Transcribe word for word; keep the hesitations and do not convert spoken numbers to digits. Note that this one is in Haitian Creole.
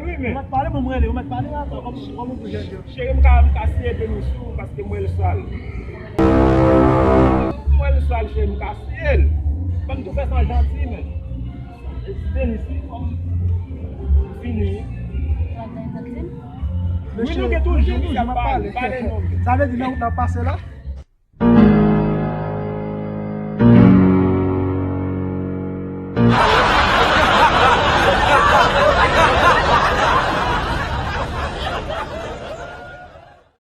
l wi, men. Ou mèt pale, mwen, mwen rele, ou mèt pale, ankò, kòman, kòman pou jèn yo? Cheri, m ka, m ka siye de nou sou ou paske m wè l sal. M wè l sal, cheri, m ka siye l. Ban m tou fè sa janti, men. Denis, wi, fòk m fini. Wi, nou gen toujou misye ap pale, pale non, men. Sa vle di nan wout n ap pase la?